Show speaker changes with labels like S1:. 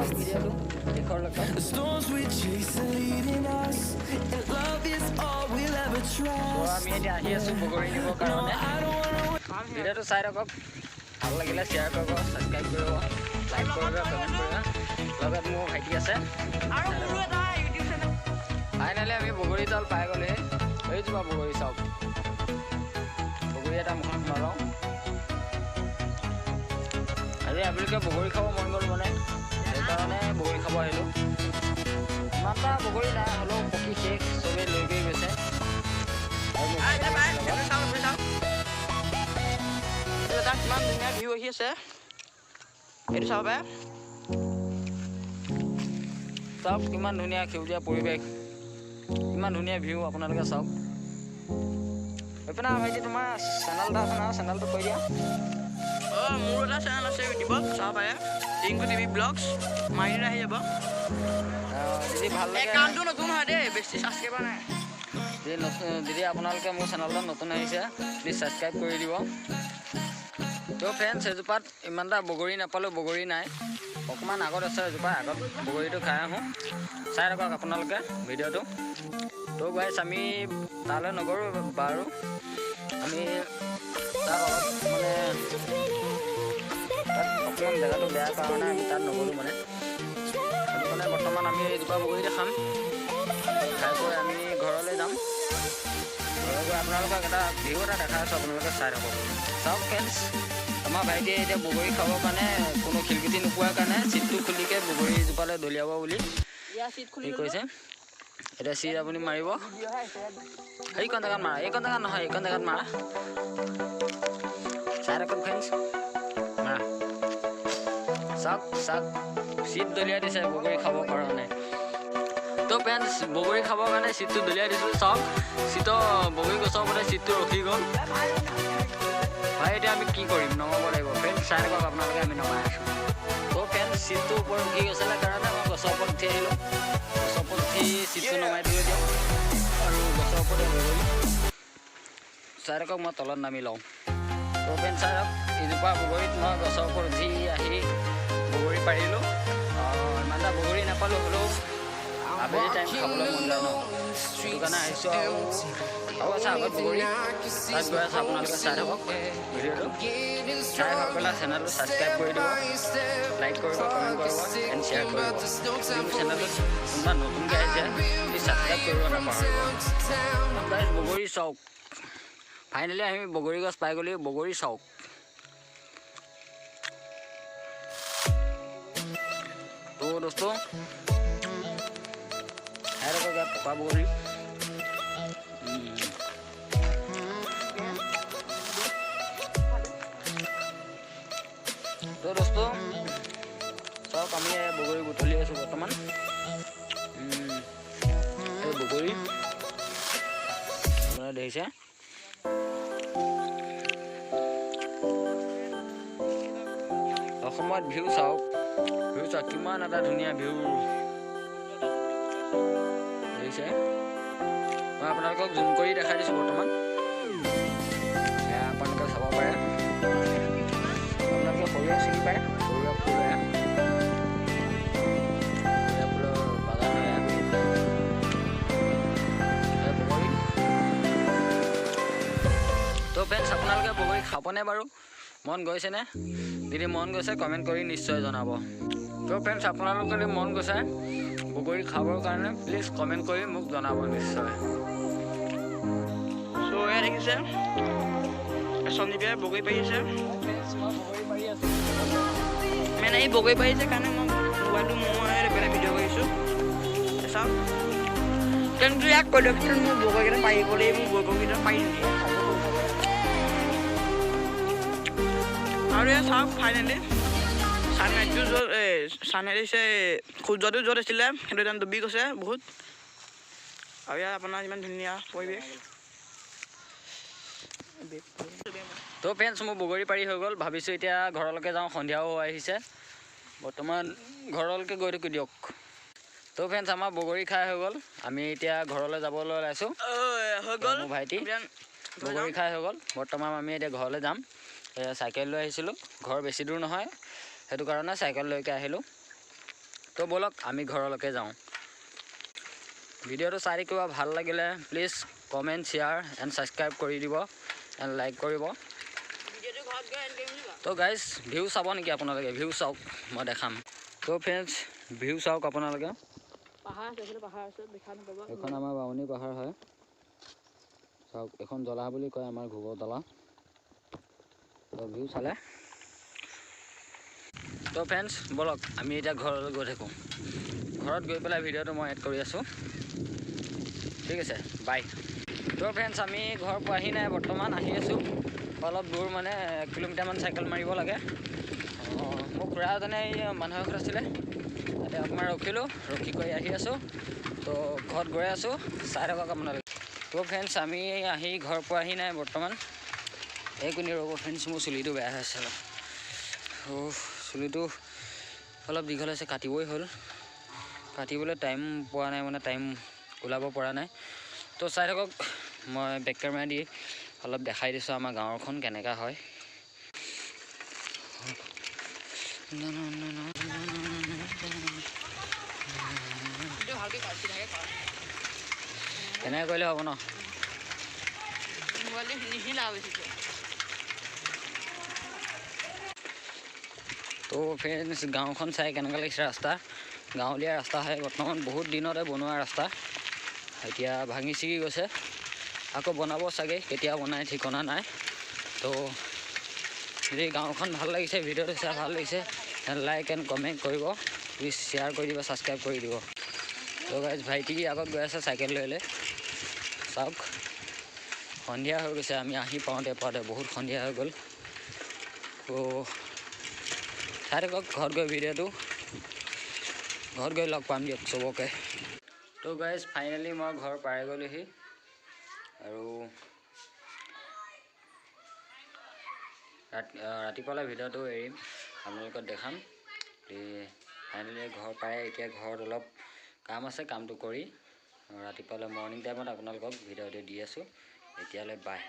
S1: চাওক ভিডিঅ'টো শেষৰলৈকে।
S2: The storms we chase are leading us, and love is all we'll ever
S1: তো
S2: trust.
S1: আমি এতিয়া আহি আছোঁ বগৰী নিবৰ কাৰণে।
S2: I don't wanna
S1: ভিডিঅ'টো চাই থাকক, ভাল লাগিলে শ্বেয়াৰ কৰিব, ছাবস্ক্ৰাইব কৰিব, লাইক কৰিব, কমেণ্ট কৰিব। লগত মোৰ ভাইটি আছে।
S3: আৰু মোৰো এটা ইউটিউব চেনেল।
S1: ফাইনেলি আমি বগৰী তল পাই গ'লোহি। এইজোপা বগৰী চাওক। বগৰী এটা মুখত সোমাই। আজি আবেলিকে বগৰী খাব মন গ'ল, মানে সেইকাৰণে বগৰী খাব আহিলোঁ। ইমান এটা বগৰী নাই, হ'লেও পকি শেষ, চবেই লৈ গৈ গৈছে। আৰু মোৰ ভাইটি আছে লগত।
S3: চাওক, আপুনি চাওক, এটা কিমান ধুনীয়া ভিউ আহি আছে, এইটো চাব পাৰে।
S1: চাওক, কিমান ধুনীয়া সেউজীয়া পৰিৱেশ, কিমান ধুনীয়া ভিউ, আপোনালোকে চাওক। এইপিনে ভাইটি, তোমাৰ চেনেল এটা আছে নহয়, চেনেলটো কৈ দিয়া।
S3: অঁ, মোৰ এটা চেনেল আছে ইউটিউবত, চাব পাৰে, টিংকু টিভি ব্লগছ মাৰিলে আহি যাব।
S1: যদি ভাল লাগে।
S3: একাউণ্টটো নতুন হয় দেই, বেছি ছাবস্ক্ৰাইবাৰ নাই।
S1: যদি আপোনালোকে মোৰ চেনেলটো নতুন আহিছে, প্লিজ ছাবস্ক্ৰাইব কৰি দিব। তো ফ্ৰেণ্ডছ, এজোপাত ইমান এটা বগৰী নাপালোঁ, বগৰী নাই। অকণমান আগত আছে এজোপা, আগত বগৰীটো খাই আহোঁ। চাই থাকক আপোনালোকে ভিডিঅ'টো। তো গাইছ, আমি তালৈ নগ'লোঁ বাৰু। আমি তাত অলপ মানে তাত অকণমান জেগাটো বেয়া কাৰণে আমি তাত নগ'লোঁ মানে। সেইটো কাৰণে বৰ্তমান আমি এজোপা বগৰীতে খাম। খাই বৈ আমি ঘৰলৈ যাম। ঘৰলৈ গৈ আপোনালোকক এটা ভিউ এটা দেখাই আছোঁ, আপোনালোকে চাই থাকক। চাওক ফ্ৰেণ্ডছ, আমাৰ ভাইটিয়ে এতিয়া বগৰী খাবৰ কাৰণে কোনো শিলগুটি নোপোৱাৰ কাৰণে চিটটো খুলিকে বগৰীজোপালৈ দলিয়াব বুলি সি কৈছে। এতিয়া চিট আপুনি মাৰিব। সেইকণ জেগাত মাৰা, এইকণ জেগাত নহয়, এইকণ জেগাত মাৰা। চাই থাকক ফ্ৰেণ্ডছ, মাৰা। চাওক চাওক, চিট দলিয়াই দিছে বগৰী খাবৰ কাৰণে। তো ফ্ৰেণ্ডছ, বগৰী খাবৰ কাৰণে চিটটো দলিয়াই দিছোঁ। চাওক, চিটৰ বগৰী গছৰ ওপৰতে চিটটো ৰখি গ'ল। ভাই, এতিয়া আমি কি কৰিম? নমাব লাগিব। ফ্ৰেণ্ডছ, চাই থাকক আপোনালোকে, আমি নমাই আছোঁ। তো ফ্ৰেণ্ডছ, চিটটোৰ ওপৰত উঠি গৈছিলে কাৰণে মই গছৰ ওপৰত উঠি আহিলোঁ। গছৰ ওপৰত উঠি চিটটো নমাই দিলোঁ দিয়ক। আৰু গছৰ ওপৰতে বগৰী চাই থাকক, মই তলত নামি লওঁ। তো ফ্ৰেণ্ডছ, চাই থাকক, এইজোপা বগৰীত মই গছৰ ওপৰত উঠি আহি বগৰী পাৰিলোঁ। ইমান এটা বগৰী নাপালোঁ, হ'লেও আবেলি টাইম খাবলৈ মন যায় ন, সেইটো কাৰণে আহিছোঁ। আৰু আছে আগত বগৰী, তাত গৈ আছোঁ। আপোনালোকে চাই থাকক ভিডিঅ'টো। চাই ভাল পালে চেনেলটো ছাবস্ক্ৰাইব কৰি দিব, লাইক কৰিব, কমেণ্ট কৰিব এণ্ড শ্বেয়াৰ কৰিব। যদি মোৰ চেনেলটোত কোনোবা নতুনকৈ আহিছে, প্লিজ ছাবস্ক্ৰাইব কৰিব নাপাহৰিব। গাইজ, বগৰী চাওক। ফাইনেলি আমি বগৰী গছ পাই গ'লো। বগৰী চাওক। তো দোস্ত, খাই থাকক ইয়াত পকা বগৰী। তো দোস্ত, চাওক, আমি এই বগৰী বুটলি আছোঁ বৰ্তমান। এই বগৰী আপোনালোকে দেখিছে। অসমত ভিউ চাওক, ভিউ চাওক, কিমান এটা ধুনীয়া ভিউ দেখিছে। মই আপোনালোকক জুম কৰি দেখাই দিছোঁ বৰ্তমান। এয়া আপোনালোকে চাব পাৰে। আপোনালোকে সৰিয়হ চিনি পায়? সৰিয়হ ফুল, এয়া সৰিয়হ ফুলৰ বাগান এয়া। এয়া বগৰী। তো ফ্ৰেণ্ডছ, আপোনালোকে বগৰী খাবনে বাৰু? মন গৈছেনে? যদি মন গৈছে, কমেণ্ট কৰি নিশ্চয় জনাব। তো ফ্ৰেণ্ডছ, আপোনালোকৰ যদি মন গৈছে বগৰী খাবৰ কাৰণে, প্লিজ কমেণ্ট কৰি মোক জনাব নিশ্চয়।
S3: চ' এয়া দেখিছে, সঞ্জীৱে বগৰী পাৰিছে।
S1: মই বগৰী পাৰি আছোঁ।
S3: মানে এই বগৰী পাৰিছে কাৰণে মই মোবাইলটো মই বেলেগ ভিডিঅ' কৰিছোঁ। চাওক, কিন্তু ইয়াক কৈ দিয়কচোন, মোৰ বগৰীকেইটা পাৰিবলৈ মোৰ বগৰীকেইটা পাৰি নিদিয়ে। আৰু এয়া চাওক, ফাইনেলি ছানলাইটটো য'ত, এই ছানলাইট আহিছে, সূৰ্যটো য'ত আছিলে সেইটো এতিয়া ডুবি গৈছে বহুত। আৰু ইয়াত আপোনাৰ ইমান ধুনীয়া পৰিৱেশ।
S1: তো ফ্ৰেণ্ডছ, মোৰ বগৰী পাৰি হৈ গ'ল। ভাবিছোঁ এতিয়া ঘৰলৈকে যাওঁ, সন্ধিয়াও হৈ আহিছে। বৰ্তমান ঘৰলৈকে গৈ থাকোঁ দিয়ক। তো ফ্ৰেণ্ডছ, আমাৰ বগৰী খাই হৈ গ'ল। আমি এতিয়া ঘৰলৈ যাবলৈ ওলাইছোঁ।
S3: হৈ গ'ল।
S1: মোৰ ভাইটি বগৰী খাই হৈ গ'ল। বৰ্তমান আমি এতিয়া ঘৰলৈ যাম। চাইকেল লৈ আহিছিলোঁ, ঘৰ বেছি দূৰ নহয়, সেইটো কাৰণে চাইকেল লৈকে আহিলোঁ। তো ব'লক আমি ঘৰলৈকে যাওঁ। ভিডিঅ'টো চাই কিবা ভাল লাগিলে please comment, share and subscribe কৰি দিব এণ্ড লাইক কৰিব। তো গাইজ ভিউ চাব নেকি আপোনালোকে? ভিউ চাওক, মই দেখাম। তো ফ্ৰেণ্ডছ ভিউ চাওক আপোনালোকে। এইখন আমাৰ বামুণী পাহাৰ হয়। চাওক, এইখন জলা বুলি কয়, আমাৰ ঘোগৰতলা। তো ভিউ চালে। তো ফ্ৰেণ্ডছ ব'লক আমি এতিয়া ঘৰলৈ গৈ থাকোঁ। ঘৰত গৈ পেলাই ভিডিঅ'টো মই এড কৰি আছোঁ, ঠিক আছে, বাই। তো ফ্ৰেণ্ডছ আমি ঘৰ পোৱাহি নাই, বৰ্তমান আহি আছোঁ। অলপ দূৰ, মানে 1 কিলোমিটাৰমান চাইকেল মাৰিব লাগে। মোৰ খুৰা এজনে এই মানুহ এঘৰত আছিলে, তাতে অকণমান ৰখিলোঁ, ৰখি কৰি আহি আছোঁ। তো ঘৰত গৈ আছোঁ, চাই থাকক আপোনালোকে। তো ফ্ৰেণ্ডছ আমি আহি ঘৰ পোৱাহি নাই বৰ্তমান। এইখিনি ৰ'ব ফ্ৰেণ্ডছ, মোৰ চুলিটো বেয়া হৈ আছে অলপ। চুলিটো অলপ দীঘল হৈছে, কাটিবই হ'ল। কাটিবলৈ টাইম পোৱা নাই, মানে টাইম ওলাব পৰা নাই। তো চাই থাকক, মই বেক কেমেৰা দি অলপ দেখাই দিছোঁ আমাৰ গাঁৱৰখন কেনেকুৱা হয়। কেনেকৈ কৰিলে হ'ব ন? তো ফ্ৰেণ্ডছ গাঁওখন চাই কেনেকুৱা লাগিছে? ৰাস্তা গাঁৱলীয়া ৰাস্তা হয়, বৰ্তমান বহুত দিনতে বনোৱা ৰাস্তা, এতিয়া ভাঙি ছিগি গৈছে, আকৌ বনাব চাগে, কেতিয়া বনাই ঠিকনা নাই। তো যদি গাঁওখন ভাল লাগিছে, ভিডিঅ'টো চাই ভাল লাগিছে, লাইক এণ্ড কমেণ্ট কৰিব, প্লিজ শ্বেয়াৰ কৰি দিব, ছাবস্ক্ৰাইব কৰি দিব। তো গাইজ ভাইটি আগত গৈ আছে চাইকেল লৈ লৈ। চাওক সন্ধিয়া হৈ গৈছে, আমি আহি পাওঁতে পাওঁতে বহুত সন্ধিয়া হৈ গ'ল। তো চাই থাকক ঘৰত গৈ ভিডিঅ'টো, ঘৰত গৈ লগ পাম দিয়ক চবকে। তো গাইজ ফাইনেলি মই ঘৰ পাই গ'লোহি আৰু ৰাতিপুৱালৈ ভিডিঅ'টো এৰিম, আপোনালোকক দেখাম। ফাইনেলি ঘৰ পাই এতিয়া ঘৰত অলপ কাম আছে, কামটো কৰি ৰাতিপুৱালৈ মৰ্ণিং টাইমত আপোনালোকক ভিডিঅ'টো দি আছোঁ। এতিয়ালৈ বাই।